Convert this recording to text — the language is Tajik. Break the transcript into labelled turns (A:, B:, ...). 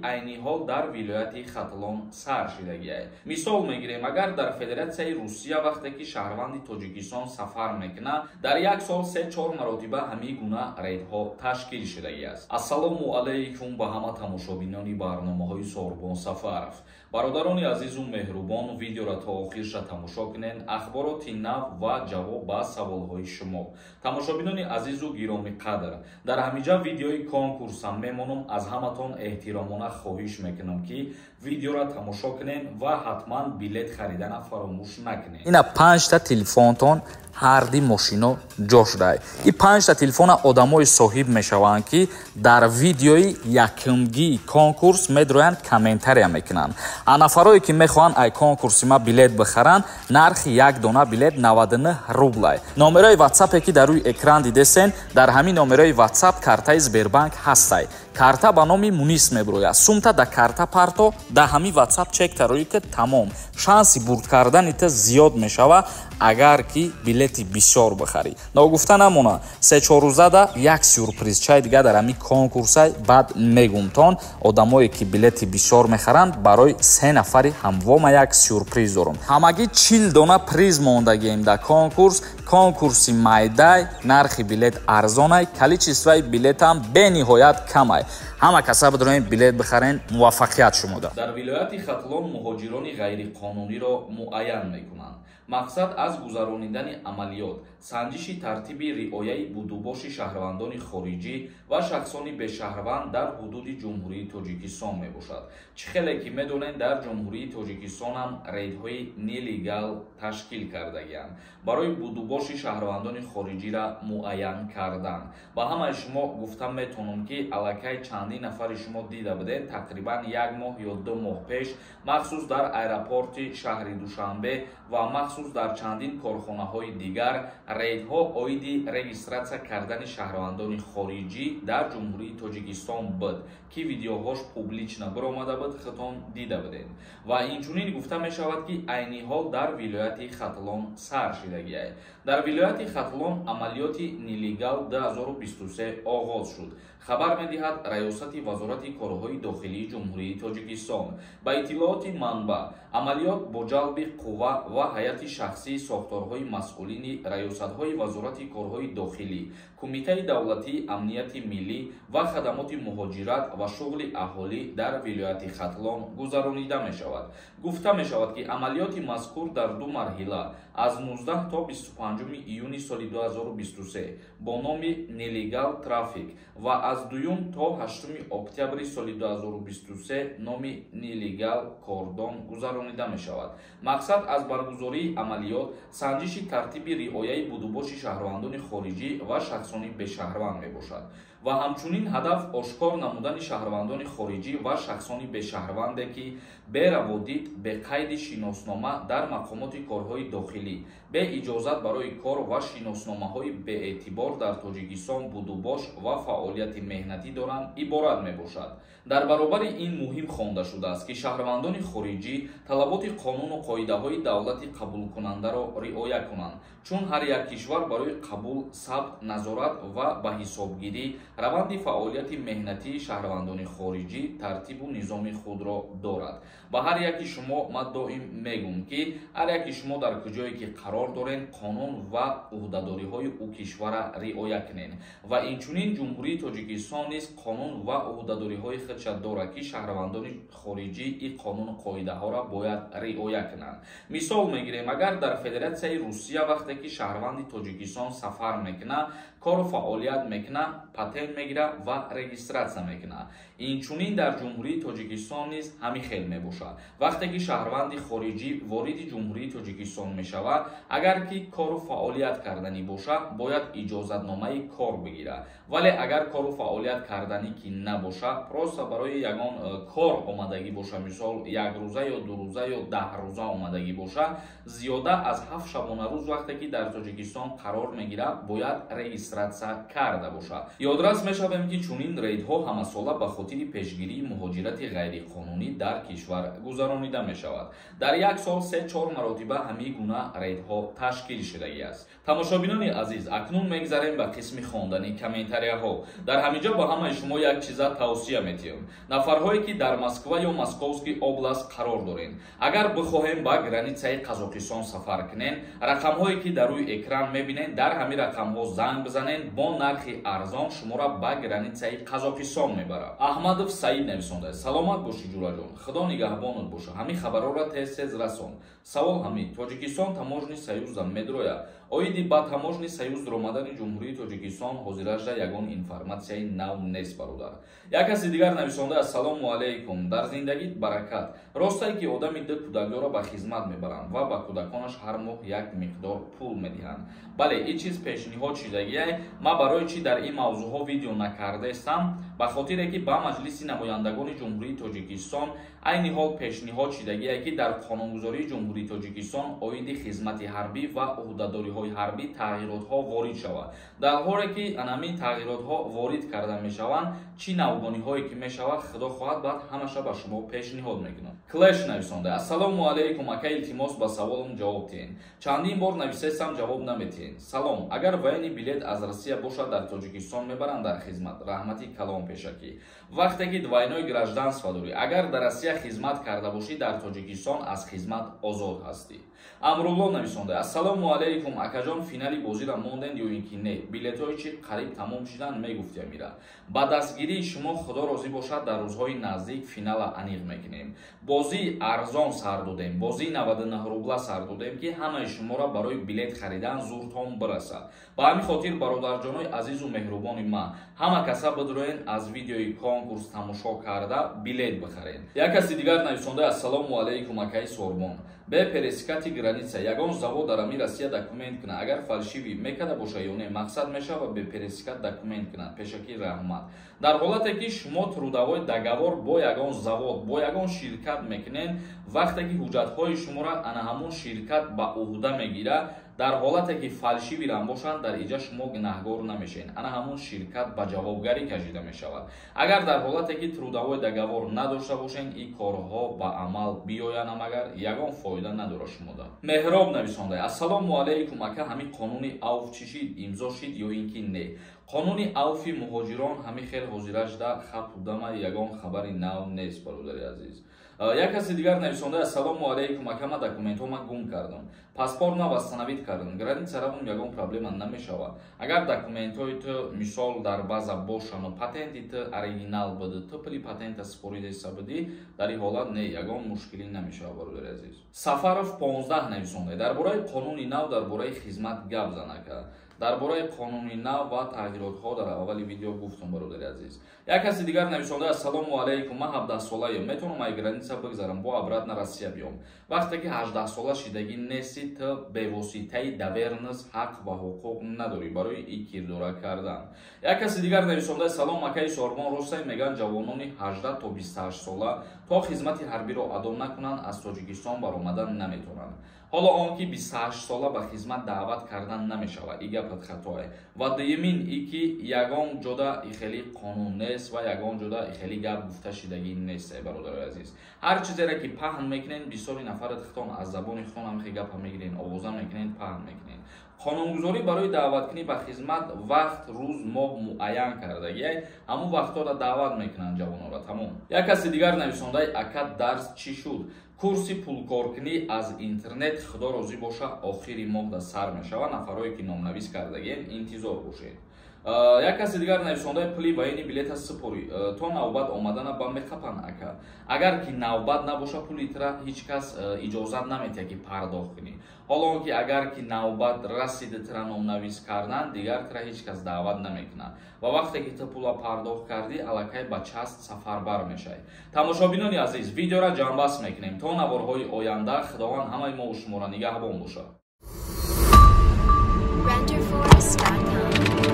A: Айни ҳол дар вилояти Хатлон сар шидагиай. Мисол мегирем, агар дар Федератсияи Русия вақте ки шаҳрванди Тоҷикистон сафар мекунад, дар як сол 3-4 маротиба ҳамин гуна рейдҳо ташкил шудагиаст. Ассалому алайкум ба ҳама тамошобинони барномаҳои Сорбон Сафаров. Бародарони азизу меҳрубон, видеоро то охирша тамошо кунед, ахбороти нав ва ҷавоб ба саволҳои шумо. Тамошобинони азизу гиромиқадр, дар ҳамиҷа видеои конкурсам мемонам, аз ҳаматон эҳтиромона хоҳиш мекунам, ки видеоро тамошо кунед ва ҳатман билет харидана фаромӯш накунед.
B: Ина панҷта телефонтон ҳарди мошино ҷо шудай. И панҷта телефона одамои соҳиб мешаванд, ки дар видеои якумгии конкурс медроянд, комментария мекунанд. А нафарое ки мехоҳанд ай конкурси ма билет бихаранд, нархи як дона билет 99 рублай. Номерои ватсапе ки дар рӯи экран дидесен, дар ҳамин номерои ватсап картаи Сбербанк ҳастай. Карта ба номи Мунис мебирояд. Сумта да карта парто, да ҳамин ватсап чек тароӣ ки тамом. Шанси бурд кардани та зиёд мешава, агар ки билети бисёр бихарӣ. Ногуфта намона, 3-4 рӯзада як сюрпризчаи дига дар ҳамин конкурсай баъд мегумтон. Одамое ки билети бисёр мехаранд, барои се нафари ҳамвома як сюрприз дорум. Ҳамагӣ 40 дона приз мондагием дар конкурс. Конкурси майдай, нархи билет арзонай, количествои билетам бениҳоят камай. Ҳама каса бидроем, билет бихарен, муваффақият шумода.
A: Дар вилояти Хатлон муҳоҷирони ғайриқонуниро муайян мекунанд. Мақсад аз гузаронидани амалиёт санҷиши тартиби риояи будубоши шаҳрвандони хориҷӣ ва шахсони бешаҳрванд дар ҳудуди Ҷумҳурии Тоҷикистон мебошад. Чӣ хеле ки медонед, дар Ҷумҳурии Тоҷикистонам рейдҳои нелегал ташкил кардагианд барои будубоши шаҳрвандони хориҷиро муайян кардан. Ба ҳамаи шумо гуфта метавонам, ки аллакай чандин нафари шумо дида будед, тақрибан як моҳ ё 2 моҳ пеш махсус дар аэропорти шаҳри Душанбе ва махсус дар чандин корхонаҳои дигар рейдҳо оиди регистратсия кардани шаҳрвандони хориҷӣ дар Ҷумҳурии Тоҷикистон буд, ки видеоҳош публично биромада буд, худтон дида будед. Ва инчунин гуфта мешавад, ки айни ҳол дар вилояти Хатлон сар шидагиай. Дар вилояти Хатлон амалиёти нелегал 2023 оғоз шуд. Хабар медиҳад Раёсати Вазорати корҳои дохилии Ҷумҳурии Тоҷикистон. Ба иттилооти манбаъ, амалиёт бо ҷалби қувва ва ҳайати шахсии сохторҳои масъулини раёсатҳои Вазорати корҳои дохилӣ, Кумитаи давлатии амнияти миллӣ ва хадамоти муҳоҷират ва шуғли аҳолӣ дар вилояти Хатлон гузаронида мешавад. Гуфта мешавад, ки амалиёти мазкур дар ду марҳила аз 19 то 25 июни соли 2023 бо номи Нелегал трафик ва аз 2 то 8 октябри соли 2023 номи Нелегал кордон гузаронида мешавад. Мақсад аз баргузории амалиёт санҷиши тартиби риояи будубоши шаҳрвандони хориҷӣ ва шахсони бешаҳрванд мебошад ва ҳамчунин ҳадаф ошкор намудани шаҳрвандони хориҷӣ ва шахсони бешаҳрванде, ки бераводид, бе қайди шиноснома дар мақомоти корҳои дохилӣ, бе иҷозат барои кор ва шиносномаҳои беэътибор дар Тоҷикистон будубош ва фаъолияти меҳнатӣ доранд, иборат мебошад. Дар баробари ин муҳим хонда шудааст, ки шаҳрвандони хориҷӣ талаботи қонуну қоидаҳои давлати қабулкунандаро риоя кунанд, чун ҳар як кишвар барои қабул, сабт, назорат ва ба ҳисобгирӣ раванди фаъолияти меҳнатии шаҳрвандони хориҷӣ тартибу низоми худро дорад. Ба ҳар яки шумо ман доим мегӯм, ки ҳар яки шумо дар куҷое ки қарор доред, қонун ва ӯҳдадориҳои ӯ кишварра риоя кунед. Ва инчунин Ҷумҳурии Тоҷикистон низ қонун ва ӯҳдадориҳои худша дорад, ки шаҳрвандони хориҷӣ ин қонуну қоидаҳоро бояд риоя кунанд. Мисол мегирем, агар дар Федератсияи Русия вақте ки шаҳрванди Тоҷикистон сафар мекунад, кору фаъолият мекунад, патент мегирад ва регистратсия мекунад. Инчунин дар Ҷумҳурии Тоҷикистон низ ҳамин хел мебошад. Вақте ки шаҳрванди хориҷӣ вориди Ҷумҳурии Тоҷикистон мешавад, агар ки кору фаъолият карданӣ бошад, бояд иҷозатномаи кор бигирад. Вале агар кору фаъолият карданӣ ки набошад, просто барои ягон кор омадагӣ боша, мисол як рӯза ё 2 рӯза ё 10 рӯза омадагӣ боша, зиёда аз 7 шабонарӯз вақте ки дар Тоҷикистон қарор мегирад, бояд регистратсия карда бошад. Ёдрас Ёдрас мешавем, ки чунин рейдҳо ҳамасола ба хотири пешгирии муҳоҷирати ғайриқонунӣ дар кишвар гузаронида мешавад. Дар як сол 3-4 маротиба ҳамин гуна рейдҳо ташкил шудагӣ аст. Тамошобинони азиз, акнун мегзарем ба қисми хондани комментарияҳо. Дар ҳамин ҷо ба ҳамаи шумо як чиза тавсия метиҳам. Нафарҳое ки дар Москва ё Московский област қарор дорен, агар бихоҳем ба границаи Қазоқистон сафар кунен, рақамҳое ки дар рӯи экран мебинен, дар ҳамин рақамҳо занг бизанен, бо нархи арзон шуморо ба границаи Қазоқистон мебарад. Аҳмадов Саид нависонда: саломат бошӣ ҷураҷон, худо нигаҳбонат боша, ҳамин хабарҳоро тез-тез расон. Савол ҳамин: Тоҷикистон таможенный союза медрояд? Оиди ба таможенный союз омадани Ҷумҳурии Тоҷикистон ҳозиражда ягон информатсияи нав нест, бародар. Як каси дигар нависонда: ассалому алайкум, дар зиндагит баракат. Ростае ки одами ду кӯдакдорро ба хизмат мебаранд ва ба кӯдаконаш ҳар моҳ як миқдор пул медиҳанд? Бале, ин чиз пешниҳод шидагиай. Ман барои чӣ дар ин мавзӯъҳо видео накардаистам? Ба хотире ки ба Маҷлиси намояндагони Ҷумҳурии Тоҷикистон айни ҳол пешниҳод шидагие, ки дар қонунгузории Ҷумҳурии Тоҷикистон оиди хизмати ҳарбӣ ва ӯҳдадориҳои ҳарбӣ тағйиротҳо ворид шавад. Дар ҳоле ки анамин тағйиротҳо ворид карда мешаванд, чӣ навгониҳое ки мешавад, худо хоҳад, баъд ҳамаша ба шумо пешниҳод мекунам. Клеш нависонда: ассалому алайкум ака, илтимос, ба саволам ҷавоб диҳен. Чандин бор нависестам, ҷавоб наметиҳен. Салом, агар военный билет аз Россия бошад, дар Тоҷикистон мебаранд дар хизмат? Раҳмати калон пешакӣ. Вақте ки двойной гражданство дорӣ, агар дар Россия хизмат карда бошӣ, дар Тоҷикистон аз хизмат озод ҳастӣ. Амрулло нависонда: ассалому алайкум акаҷон, финали бозиро монден ё ин ки не? Билетҳои чи қариб тамом шидан, мегуфти Амира. Ба дастгирии шумо худо розӣ бошад, дар рӯзҳои наздик финала аниқ мекунем. Бозии арзон сар додем, бозии 99 рубла сар додем, ки ҳамаи шуморо барои билет харидан зуртон бирасад. Ба ҳамин хотир, бародарҷонои азизу меҳрубони ман, ҳама каса бидроен, аз видеои конкурс тамошо карда билет бихаред. Як каси дигар нависонда: ассалому алайкум акаи Сорбон, бе пересекати граница ягон завод дар ами Россия документ кунад, агар фальшивый мекарда боша ё не? Мақсад мешава бе пересекать документ кунад. Пешакӣ раҳмат. Дар ҳолате ки шумо трудовой договор бо ягон завод, бо ягон ширкат мекунед, вақте ки ҳуҷҷатҳои шуморо ана ҳамон ширкат ба уҳда мегирад, дар ҳолате ки фальшивый рам бошанд, дар иҷа шумо гунаҳгор намешавед, ана ҳамон ширкат ба ҷавобгарӣ кашида мешавад. Агар дар ҳолате ки трудовой договор надошта бошед, ин корҳо ба амал биёянам, агар ягон фоида надорад шумода. Меҳроб нависонда: ассалому алайкум ака, ҳамин қонуни авф чӣ шид, имзо шид ё ин ки не? Қонуни авфи муҳоҷирон ҳамин хел ҳозиражда хапудама, ягон хабари нав нест, бародари азиз. Як каси дигар нависонда: ассалому алайкум ака, ман документҳома гум кардам, паспортма восстановить кардам, граница равам, ягон проблема намешавад? Агар документҳои ту мисол дар база бошану патенти ту оригинал буду, ту пули патента супоридеса будӣ, дар ин ҳолат не, ягон мушкилӣ намешавад, бародари азиз. Сафаров 15 нависонда: дар бораи қонуни нав дар бораи хизмат гап зан ака. Дар бораи қонуни нав ва тағйиротҳо дар аввали видео гуфтам, бародари азиз. Як каси дигар нависонда: ассалому алайкум, ман 17-солаем, метавонам ай граница бигзарам, бо обратно Россия биём? Вақте ки 18-сола шидагӣ нестӣ, ту бевоситаи доверенность ҳақ ва ҳуқуқ надорӣ барои ин кирдора кардан. Як каси дигар нависонда: салом акаи Сорбон, ростай мегӯянд ҷавонони 18 то 28 сола то хизмати ҳарбиро адо накунанд, аз Тоҷикистон баромадан наметавонанд? Ҳоло он ки 28 сола ба хизмат даъват кардан намешавад, и гапат хатое. Ва дуюмин и ки ягон ҷода ихели қонун нест ва ягон ҷода ихели гап гуфта шидагӣ нест. Бародарои азиз, ҳар чизере ки паҳн мекунен, бисёри нафарат хитон аз забони хитон ҳамихе гапа мегирен, овоза мекунен, паҳн мекунен. Қонунгузорӣ барои даъваткунӣ ба хизмат вақт, рӯз, моҳ муайян кардагиай, ҳамун вақтҳоро даъват мекунанд ҷавононро, тамом. Як каси дигар нависондаи: ака, дарс чӣ шуд? Курси пулкоркунӣ аз интернет худо розӣ боша, охири моҳда сар мешавад. Нафарое ки номнавис кардагиен, интизор бошед. Як каси дигар нависондаи: пули военный билета супорӣ, то навбат омадана ба меқапанд ака? Агар ки навбат набоша, пули тра ҳеҷ кас иҷозат наметиҳад, ки пардохт кунӣ. Ҳоло он ки агар ки навбат расиди, тра номнавис кардан, дигар тра ҳеҷ кас даъват намекунад ва вақте ки ту пула пардохт кардӣ, аллакай ба часть сафарбар мешавӣ. Тамошобинони азиз, видеора ҷамъбаст мекунем. То наворҳои оянда Худованд ҳамаи мо шуморо нигаҳбон бошад.
C: Renderforest.com.